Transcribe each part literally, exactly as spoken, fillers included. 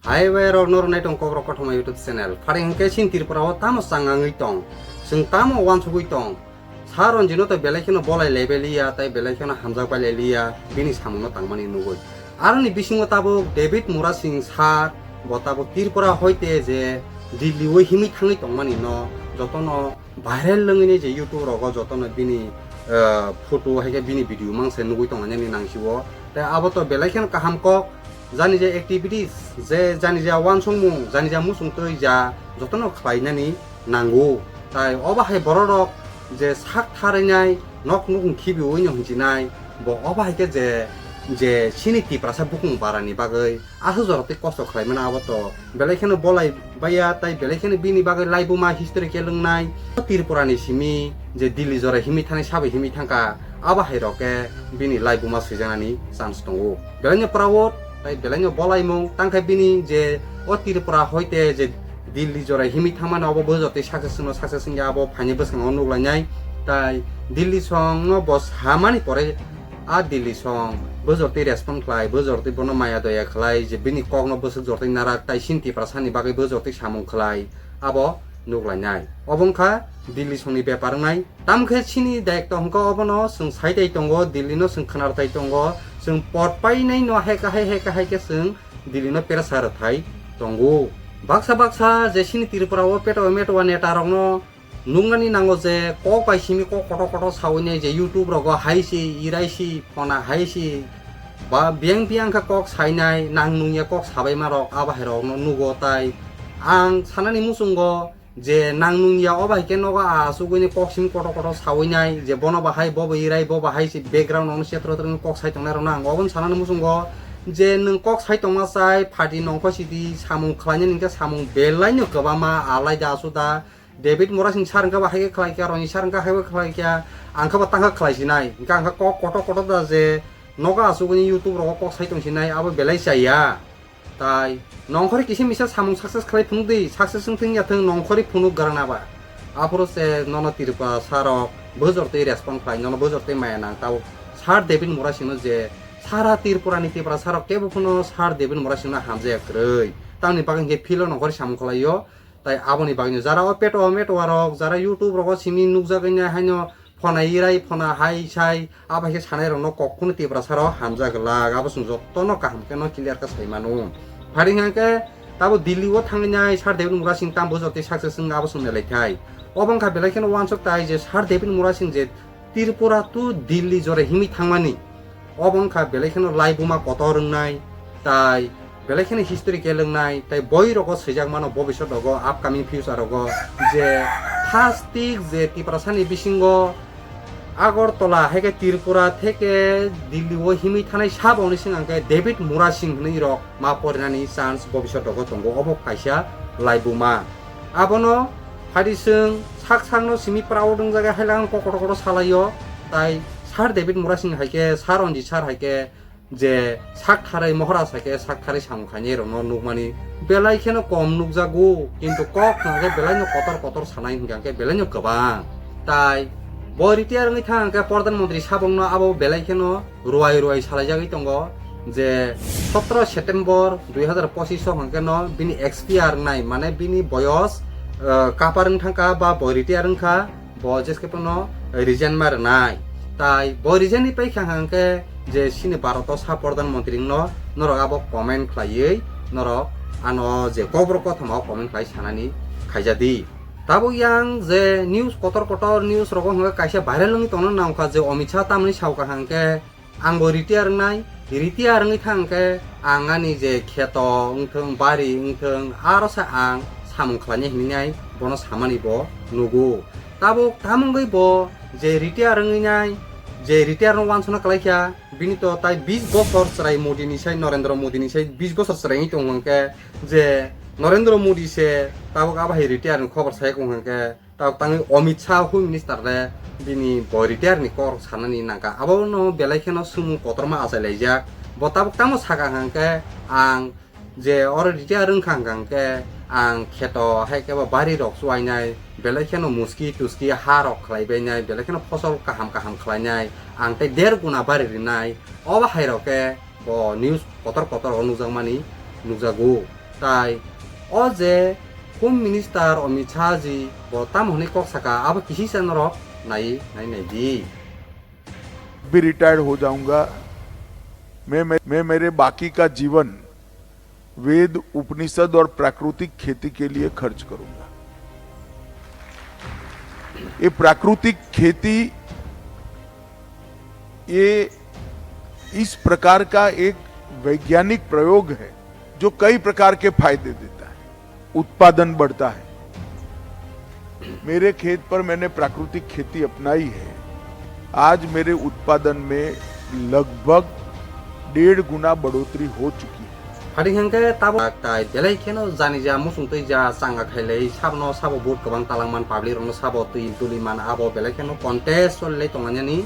Hai bai rok norok nai tong Kokborok Kothoma YouTube channel. Phari hwnkhe chini Tripura o tamo changangwi tong. Chwng tamo wansugwi tong. Sir Ranjit no to belai kheno bolai lebeliya, tai belai kheno hamjak bai lebeliya, bini samung no tangmani nugwi. Aroni bisingo tabuk David Murasing sir, bo tabuk Tripura hoite je Delhi o himwi thangwi tongmani no jotono viral wngwi je YouTube rogo jotono bini, eh, photo hai khe bini video mangse nugwi tongmani nangsi o. Tai abo to belai kheno kaham kok, jani je activities, je jani je wansukmung, jani je muchungtwi ja jotono khlainani nango. Tai obo hai bororok je sak tharainai, nok nukung khibiwi no hinchinai, bo obo hai khe je, je chini Tiprasa bukung barani bagwi aswk jora tei kosto khlai mano abo to belai kheno bolai baiya, tai belai kheno bini bagwi laibuma history khe lwngnai. Tripura ni simi je Delhi jora himwi thanai, sabo himwi thangkha, abo hai rok khe bini laibuma swijaknani chance tongo. Belai no proud, tai belai no bolaimung, tangkhe bini je o Tripura hoite je Delhi jora himwi thangmani obo bo jotoi success no success wngya, abo phaini bwskango nuglainai. Tai Delhi song no bo samani pore a Delhi song bo jotoi respond khlai, bo jotoi bono maya doya khlai, je bini kok no bwswk jotoi narak, tai chini Tiprasa ni bagwi bo jotoi samung khlai, abo nuglainai. Obo wngkha Delhi song ni bepar wngnai. Tamkhe chini daikto hwnkha obono chwng saitai tongo, Delhi no chwng khwnar tai tongo, chwng pot painai no hai kahai hai kahai khe chwng Delhi no persa rwthai tongo. Baksa baksa je chini Tripura o peto meto neta rok no nuknani nango je kok bai simi kok kotor kotor sawi nai je YouTube rogo hai si, irai si, phona hai si, ba biyang biyang khe kok sainai, nang nungya kok sabaima rok abo hai rok no nugo. Tai ang sanani muchungo je nang nungya o bai khe nogo a asugwi ni kok simi kotor kotor sawi nai je bono bahai, bo bo irai, bo bahai si background ono chetro tro kok sai tongnai rok no ang obo sanani muchungo je nwng kok sai tongma chai phati nongkhor sidi samung khlainani hwnkhe samung belai no kwbangma alaida asuda. David Murasing sir hwnkhe bo hai khe khlai kha, Ranjit sir hwnkhe hai khe khlai kha, ang khe bo tang khe khlai sinai. Hwnkhe ang khe kok kotor kotor da je nogo asugwi ni YouTube rogo kok sai tong sinai, abo belai chaya. Tai nongkhorwi kisa misa samung success khlai phunuk di, success wng thung ya thung, nongkhorwi phunuk gwrang na ba. Aphuru se nono Tripura sir rok bujor twi respond khlai, nono bujor twi maya nang tabuk sir David Murasing no je sara Tripura ni Tiprasa rok kebo phano sir David Murasing no hamjaya kwrwi. Tamni bagwi hwnkhe philo nongkhorwi samung khlai o. Tai aboni bagwino jara o peto meto rok, jara YouTube rogo simi nukjagwi nai haino phona irai, phona hai sai, abo hai khe sanai rokno kok phano Tiprasa rok hamjak glak, abo chwng jotono kaham khe no clear khe sai mano. Phari hwnkhe tabo Delhi o thangwi nai sir David Murasing tam bujor tei success wng abo chwng nai lai thai. Obo wngkha belai kheno wansuk tai je sir David Murasing je Tripura to Delhi jora himwi thangmani. Obo wngkha belai kheno laibuma kotor wngnai, tai belai kheno history khe lwngnai, tai boi rogo swijak mano bobisot rogo, upcoming future rogo, je first tik je Tiprasani bisingo Agartala hai khe Tripura theke Delhi o himwi thanai sabo ni sing hwnkhe David Murasing hwnwi rok ma porinani chance bobisot rogo tongo. Obo kaisa laibuma. Abono phadi chwng sak sakno simi proud wngjaga hai lang kokoro kokoro salaio. Tai sir David Murasing hai khe, sir Ranjit sir hai khe je sak tharwi Maharaj hai khe sak tharwi samung khainai rokno nukmani belai kheno kom nukjago, kintu kok hwnkhe belai no kotor kotor sanai hwnkhe belai no kwbang. Tai bo retire wngwi thang hwnkhe Pradhan Mantri sabongno abo belai kheno ruai ruai salaijagwi tongo je sotro September dui hazar pochis o hwnkhe no bini expire wngnai, mane bini boyos, eh, kapar wng thangkha ba bo retire wngkha, bo jeskhe phano resign ma rwnai. Tai bo resign ni paikha hwnkhe je chini Bharat o sa Pradhan Mantri no norok abo comment khlaiwi norok ano je Kokborok Kothoma o comment khlai sanani khaijadi. Tabuk yang je news kotor kotor news rogo hwnkhe kaisa viral wngwi tongna nangkha je Amit Shah tamni sauka hwnkhe ang bo retire wngnai, retire wngwi thang khe ang ani je kheto wngthwng, bari wngthwng, aro sa ang samung khlainai hinwi nai bono samani bo nugo. Tabuk tamo wngwi bo je retire wngwi nai, je retire no wansukna kwlai kha, bini to tai bis bosor chwrai Modi ni sai, Narendra Modi ni sai bis bosor chwrai wngwi tongo hwnkhe je Narendra Modi se tabuk abo hai retire ni khobor sai wngkha hwnkhe. Tabuk tangwi Amit Shah Home Minister le bini bo retire ni kok sanani nangkha. Abono belai kheno swngmung kotorma achai laijak. Bo tabuk tamo saka hwnkhe ang je oro retire wngkha hwnkhe ang kheto hai khe bo bari rok chuainai, belai kheno muski tuski ha rok khlai bainai, belai kheno phosol kaham kaham khlainai, ang tei der guna bari rinai. Obo hai rok khe bo news kotor kotor o nukjakmani nukjago. Tai o je Home Minister Amit Shah ji bo tamo hwnwi kok saka, abo kisisa norok nai, nai, nai di. भी रिटायर्ड हो जाऊंगा। मैं, मैं, मैं मेरे बाकी का जीवन वेद, उपनिषद और प्राकृतिक खेती के लिए खर्च करूंगा। ये प्राकृतिक खेती, ये इस प्रकार का एक वैज्ञानिक प्रयोग है जो कई प्रकार के फायदे देता है। उत्पादन बढ़ता है। मेरे खेत पर मैंने प्राकृतिक खेती अपनाई है। आज मेरे उत्पादन में लगभग डेढ़ गुना बढ़ोतरी हो चुकी है। Phadi hwnkhe tabuk tai belai kheno jani ja muchung twi ja changa khailai sabno sabo vote kwbang talangman public rokno sabo twi tuli man abo belai kheno contest cholilai tongnani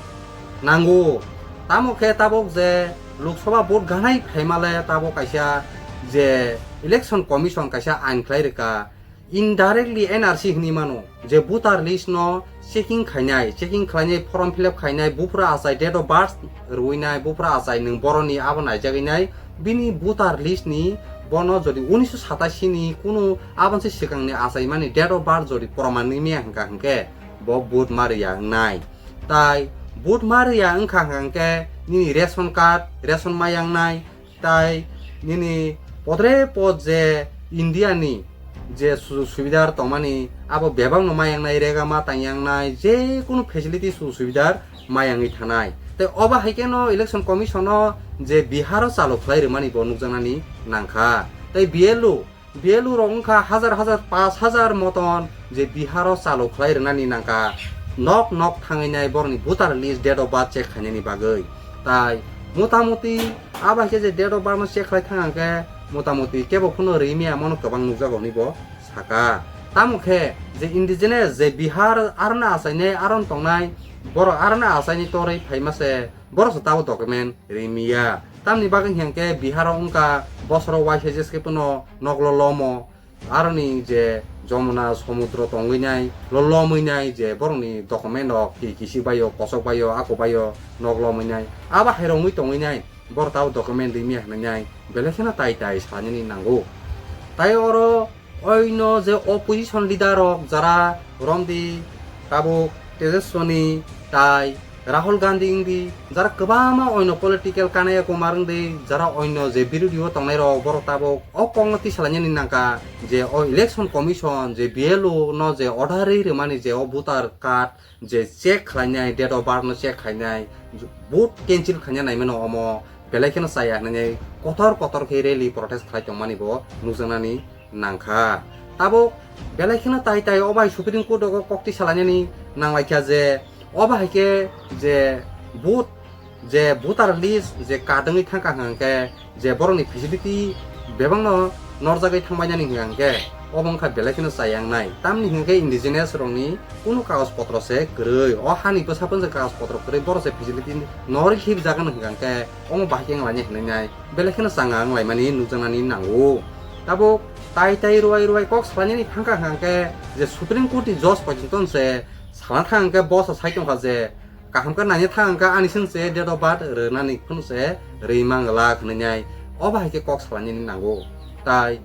nango. Tamo khe tabuk je Lok Sabha vote ganai phaimale tabuk kaisa je Election Commission kaisa ain khlai rwkha, indirectly N R C hwnwi mano, je voter list no checking khainai, checking khlainai, form fill up khainai, buphuru achai date of birth rwinai, buphuru achai nwng boroni abo naijagwi nai, bini voter list ni bono jodi unisho satashi ni kunu aboni swkangni achaimani date of birth jodi proman wngya hwnkha hwnkhe bo vote ma rwya wngnai. Tai vote ma rwya wngkha hwnkha hwnkhe nini ration card, ration ma yangnai, tai nini podre pod je India ni je sujog subidar tongmani abo bebak no ma yangnai, rega ma tang yangnai, je kunu facility sujog subidar ma yangwi thanai. Tai obo hai khe no Election Commission o je Bihar o chalo khlai rwmani bo nukjaknani nangkha. Tai B L O, B L O rok wngkha hazar hazar, pash hazar moton je Bihar o chalo khlai rwnani nangkha, nok nok thangwi nai borokni voter list, date of birth check khainani bagwi. Tai motamuti abo hai khe je date of birth no check khlai thang hwnkhe motamuti kebo phano rimi amono kwbang nukjago hwnwi bo saka. Tamo khe je indigenous je Bihar aroni achainai, aron tongnai borok aroni achaini torwi phaima se, borok se tabo document rimiya. Tamni bagwi hwnkhe Bihar o wngkha bosoro waisa jeskhe phano noklo lomo, aroni je Jamuna somudro tongwi nai, lo lomwi nai je borokni document rok ki kisi baio, kosok baio, ako baio nok lomwi nai. Abo hai romwi tongwi nai, borok tabo document rimiya hwnwi nai, belai kheno tai tai sanani nango. Tai oro oino je opposition leader rok jara romdi tabuk Tejaswani tai Rahul Gandhi wngdi, jara kwbangma oino political kanaya Kumar wngdi, jara oino je birodhi o tongnai rok borok tabuk o kokno tisalainani nangkha je o Election Commission je B L O no je order ri rwmani je o voter card je check khlainai, date of birth no check khlainai, vote cancel khaina naimano omo belai kheno chaya hwnwi kotor kotor khe rally protest khlai tongmani bo nukjaknani nangkha. Tabuk belai kheno tai tai o bai Supreme Court o kok tisalainani nanglaikha je o bahai khe je vote je voter list je kadwngwi thangkha hwnkhe je borokni facility bebakno norjagwi thangbainani hwnkhe obo wngkha belai kheno chaya wngnai. Tamni hwnkhe indigenous rokni kunu kagoj potro se kwrwi, o hani bwsa phano je kagoj potro kwrwi borok se facility norwi khibijakgwn hwnkhe omo bahai khe wnglainai hwnwi nai belai kheno changa wnglaimani nukjaknani nango. Tabuk tai tai ruwai ruwai kok salainani thangkha hwnkhe je Supreme Court ni judge poito se sana thang hwnkhe bosa sai tongkha je kaham khe naina thang hwnkhe ani seng se date of birth rwnani phano se rwi mangla hwnwi nai obo hai khe kok salainani nango. Tai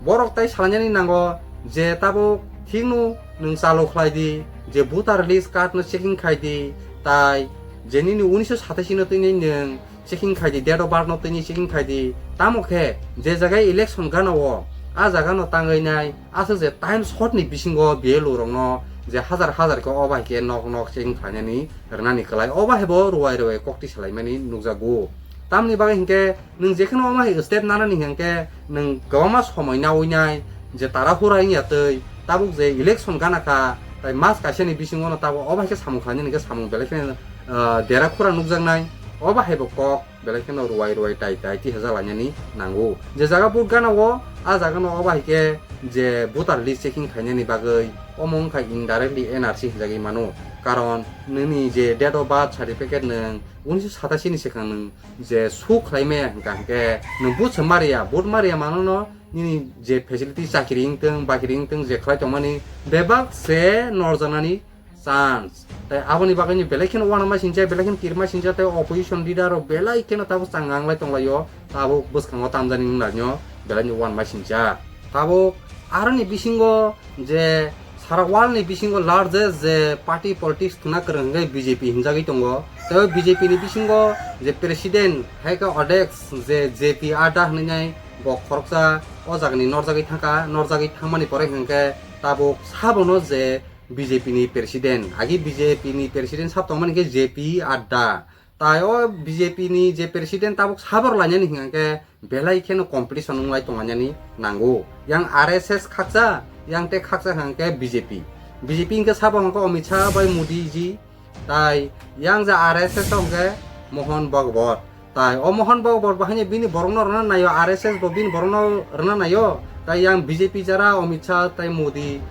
borok tai salainani nango je tabuk thikno nwng chalo khlai di, je voter list card no checking khai di, tai je nini unisho satashi no tini nwng checking khai di, date of birth no tini checking khai di. Tamo khe je jaga election gana o a jaga no tangwi nai aswk je time short ni bisingo B L O rok no je hazar hazar khe obo hai khe nok nok checking khlainani rwnani kwlai, obo hai bo ruwai ruwai kok tisalaimani nukjago. Tamni bagwi hinkhe nwng jekheno omo hai step nanani hinkhe nwng kwbangma somoi nawi nai je tara hura wngya twi tabuk je election gana kha, tai mas kaisa ni bisingo no tabuk obo hai khe samung khlainani hinkhe samung belai kheno, ah, dera khura nukjaknai, obo hai bo kok belai kheno ruwai ruwai tai tai tihaja lainani nango. Je jaga vote gana o, a jaga no obo hai khe je voter list checking khainani bagwi omo wngkha indirectly N R C hinjagwi mano. Karon nini je date of birth certificate nwng unisho satashi ni swkang nwng je su khlai maya hwnkha hwnkhe nwng vote se mariya, vote mariya mano no nini je facility chakiri wngtwng, bakiri wngtwng je khlai tongmani bebak se norjaknani chance. Tai aboni bagwi ni belai kheno uanama sinjak, belai kheno kirima sinjak, tai opposition leader rok belai kheno tabuk chang ang lai tong lai o, tabuk bwskango tamjani wng lai no. belaini uanma sincha. Tabuk aroni bisingo je sara world ni bisingo largest je party politics thwngna kwrwng hwnkhe B J P hinjagwi tongo. Tei o B J P ni bisingo je president hai khe Odex je J P Adda hwnwi nai bo khoroksa o jagani norjagwi thangkha, norjagwi thangmani pore hwnkhe tabuk sabono je B J P ni president, agi B J P ni president sab tongmani khe J P Adda. Tai o B J P ni je president tabuk sabor lainani hwnkhe belai kheno competition wnglai tonglainani nango. Yang R S S khaksa, yang tei khaksa hwnkhe B J P. B J P hwnkhe sabo hwnkhe Amit Shah bai Modi ji, tai yang ja R S S hwnkhe Mohan Bhagwat. Tai o Mohan Bhagwat bo haino bini borokno rwna naio, R S S bo bini borokno rwna naio. Tai yang B J P jara Amit Shah tai Modi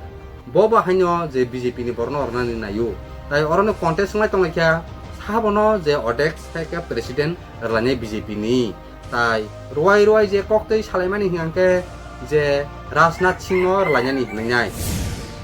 bo bo haino je B J P ni borokno rwnani naio. Tai orono contest wnglai tonglaikha sabono je Odex hai khe president rwlainai B J P ni. Tai ruwai ruwai je koktwi salaimani hwnkhe je Rajnath Singh no rwlainani hwnwi nai.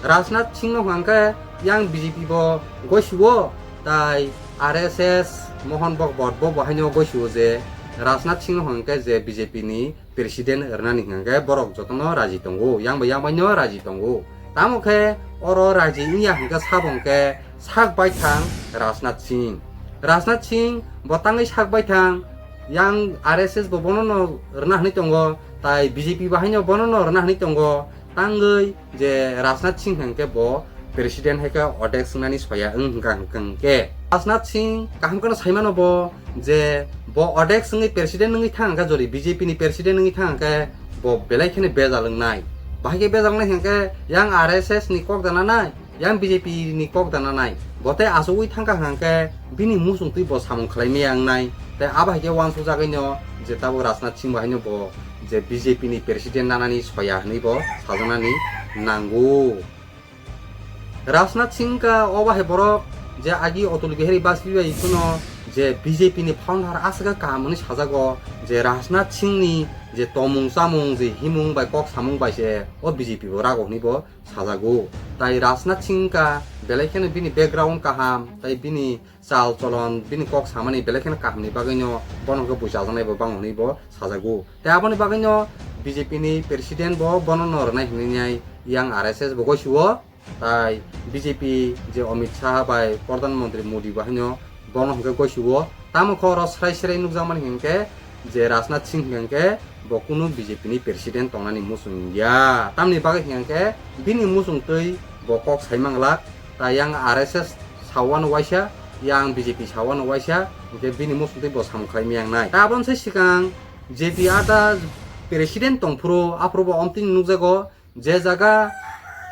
Rajnath Singh no hwnkhe yang B J P bo goisio, tai R S S Mohan Bhagwat bo bo haino goisio je Rajnath Singh no hwnkhe je B J P ni president rwnani hwnkhe borok jotono raji tongo, yang bai yang bai no raji tongo. Tamo khe oro raji wngya hwnkhe sabo hwnkhe sak baithang Rajnath Singh. Rajnath Singh bo tangwi sak baithang, yang R S S bo bono no rwna hwnwi tongo, tai B J P bo haino bono no rwna hwnwi tongo. Tangwi je Rajnath Singh hwnkhe bo president hai khe Odex wngnani soya wng hwnkha hwnkhe. Rajnath Singh kaham kheno saimano bo je bo Odex wngwi president wngwi thang hwnkha, jodi B J P ni president wngwi thang hwnkhe bo belai kheno bejal wngnai. Bahai khe bejal wngnai hwnkhe yang R S S ni kok dana nai, yang B J P ni kok dana nai. Bo tei achugwi thangkha hwnkhe bini muchungtwi bo samung khlai maya wngnai. Tei abo hai khe uansukjagwino je tabuk Rajnath Singh bo haino bo je B J P ni president nanani soya hwnwi bo sajaknani nango. Rajnath Singh ka obo hai borok je agi Atul Bihari Vajpayee bai phano je B J P ni founder aswk kaham hwnwi sajago, je Rajnath Singh ni je tomung chamung je himung bai kok samung bai se o B J P bo rago hwnwi bo sajago. Tai Rajnath Singh ka belai kheno bini background kaham, tai bini chal cholon, bini kok samani belai kheno kahamni bagwino bono hwnkhe buichajaknai bo bang hwnwi bo sajago. Tai aboni bagwino B J P ni president bo bono no rwnai hwnwi nai yang R S S bo goisio. Tai B J P je Amit Shah bai Pradhan Mantri Modi bo haino bono hwnkhe goisio. Tamo khe oro srai srai nukjakmani hwnkhe je Rajnath Singh hwnkhe bo kunu B J P ni president tongnani muchung ya. Tamni bagwi hwnkhe bini muchungtwi bo kok sai manglak. Tai yang R S S sawano waisa, yang B J P sawano waisa, hwnkhe bini muchungtwi bo samung khlai maya wngnai. Ta aboni sai swkang J P Adda president tongphuru, aphuru bo omtwini nukjago, je jaga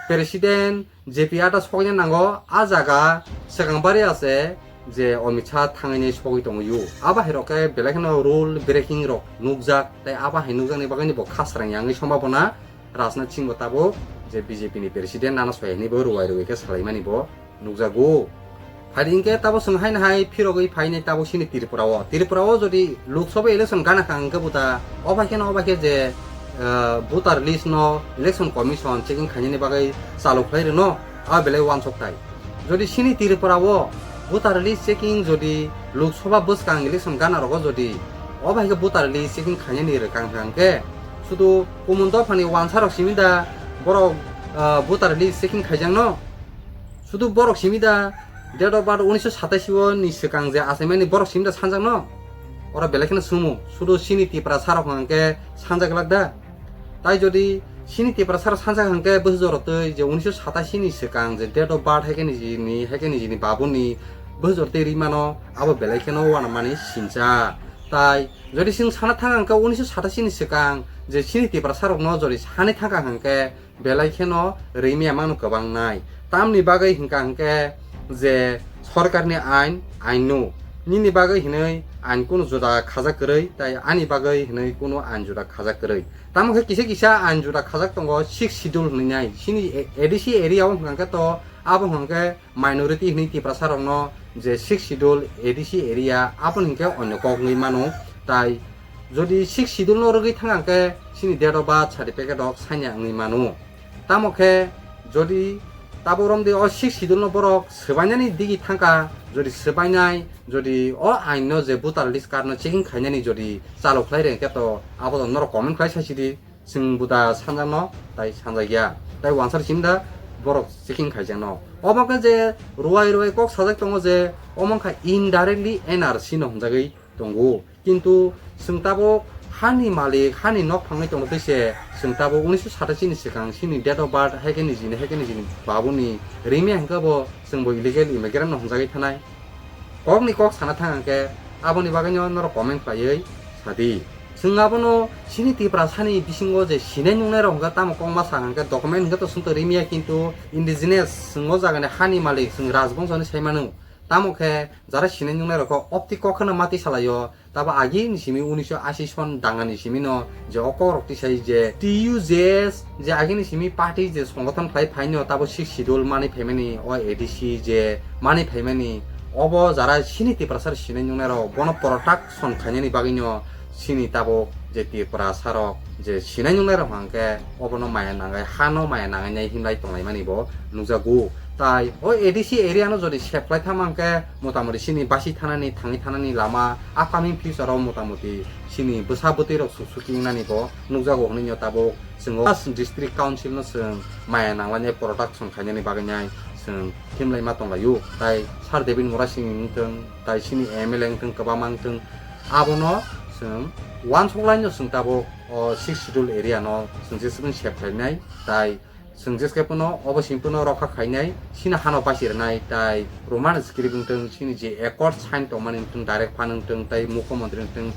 president J P Adda sokna nango, a jaga swkang bari ase je Amit Shah thangwi sogwi tongo. Abo hai rok khe belai kheno rule breaking rok nukjak, tei abo hai nukjakni bagwino bo khasrang yangwi sombhabona Rajnath Singh bo tabuk je B J P ni president nana soya hinwi bo ruwai ruwai khe salaimani bo nukjago. Phai hwnkhe tabuk chwng haino hai phirogwi phainai tabuk chini Tripura o. Tripura o jodi Lok Sabha election gana kha hwnkhe bo da o bai kheno o bai khe je, eh, voter list no election commission checking khainani bagwi chalu khlai rwno, a belai uansuk tai. Jodi chini Tripura o voter list checking jodi Lok Sabha bwskang election gana rogo jodi o bai khe voter list checking khainani rwkang hwnkhe sudu kumun dophani uansa rok simi da borok, ah, voter list checking khaijakno? Sudu borok simi da date of birth unisho satashi o ni swkang je achaimani borok simi da sanjakno? Oro belai kheno sumu, sudu chini Tiprasa rok hwnkhe sanjak glak da? Tai jodi chini Tiprasa rok sanjak hwnkhe bwsajoro twi je unisho satashi ni swkang je date of birth hai khe nijini, hai khe nijini babuni bwsajoro twi rimano, abo belai kheno uanamani sincha. Tai jodi chwng sana thang hwnkhe unisho satashi ni swkang je chini Tiprasa rokno jodi sanai thangkha hwnkhe belai kheno rimya mano kwbang nai. Tamni bagwi hwnkha hwnkhe je sorkarni ain, ain no nini bagwi hinwi ain kunu juda khajak kwrwi, tai ani bagwi hinwi kunu ain juda khajak kwrwi. Tamo khe kisa kisa ain juda khajak tongo, sixth schedule hinwi nai. Chini A D C area o hwnkha hwnkhe to abo hwnkha hwnkhe minority hinwi Tiprasa rokno je sixth schedule A D C area aboni hwnkhe onyo kok wngwi mano. Tai jodi sixth schedule no rwgwi thang hwnkhe chini date of birth certificate rok sanya wngwi mano. Tamo khe jodi tabuk romdi o sixth schedule no borok swbainani digi thangkha, jodi swbainai, jodi o ain no je voter list card no checking khainani jodi chalu khlai rwkhe to abo to norok comment khlai saisidi. Chwng buda sanjakno tai sanjakya, tai wansar chimda borok checking khaijakno. Omo khe je ruwai ruwai kok sajak tongo je omo kha indirectly N R C no hwnjagwi tongo. Kintu chwng tabuk hani malik, hani nok phangwi tongtwi se chwng tabuk unisho satashi ni swkang chini date of birth hai khe nijini, hai khe nijini babuni rimi hwnkhe bo chwng bo illegal immigrant no hwnjagwi thanai. Kokni kok sana thang hwnkhe aboni bagwino norok comment khlaiwi sadi. Chwng abono chini Tiprasani bisingo je sinai nungnai rok hwnkhe tamo kokma sa hwnkhe document hwnkhe to chwngto rimiya, kintu indigenous chwng o jagani hani malik chwng rajbongso hinwi sai mano. Tamo khe jara sinai nungnai rokho opti kok kheno mati salaio. Tabo agini simi unisho ashi son dangani simi no je o kokrok tisai je T U J S je agini simi party je songothon khlai phaino tabo six schedule mani phaimani, o A D C je mani phaimani, obo jara chini Tiprasa sinai nungnai rok bono protection khainani bagwino chini tabuk je Tiprasa rok je sinai nungnai rok hwnkhe obono maya nangai, hano maya nangai nai hinlai tonglaimani bo nukjago. Tai o A D C area no jodi save khlai thangma hwnkhe motamoti chini basi thanani, thangwi thanani lama upcoming future o motamoti chini bwsa bwtwi rok suk suki wngnani bo nukjago hwnwi no tabuk chwng o district council no chwng maya nanglainai protection khainani bagwi nai chwng himlai ma tonglaio. Tai Sir David Murasing wngthwng, tai chini M L A wngthwng, kwbangma wngthwng, abono chwng uansuk laino chwng tabuk o six schedule area no chwng jeswk save khlainai, tai chwng jeske phano obo simi phano rokha khainai, chini hano basi rwnai, tai Roman script wngthwng, chini je accord sign tongmani wngthwng, direct fund wngthwng, tai mukhyamantri wngthwng,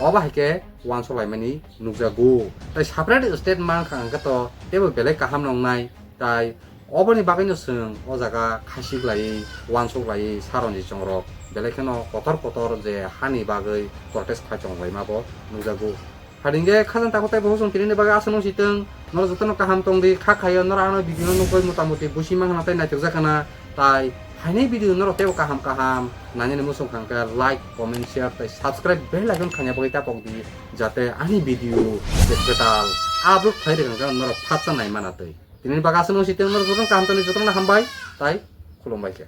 obo hai khe uansuk laimani nukjago. Tai separate state mankha hwnkhe to teibo belai kaham nongnai, tai oboni bagwino chwng o jaga khasik laiwi, uansuk laiwi, saronjwi chongrok belai kheno kotor kotor je hani bagwi protest khai tonglaima bo nukjago. Hadingge khajang tako tei bo hosong tinini bagwi aswk nung sitwng, norok jotono kaham tongdi, kha khaio norok ano video no nukgwi motamoti busi mankhana tei naithokjakhana, tai phainai video norok teibo kaham kaham nainani muchung kha hwnkhe like, comment, share tei subscribe bell icon khaina bagwi tapokdi, jate ani video je kwtal upload khai rwkha hwnkhe norok phatsa naimana twi. Tinini bagwi aswk nung sitwng, norok jotono kaham tongdi, jotono hambai tai khulumbai khe.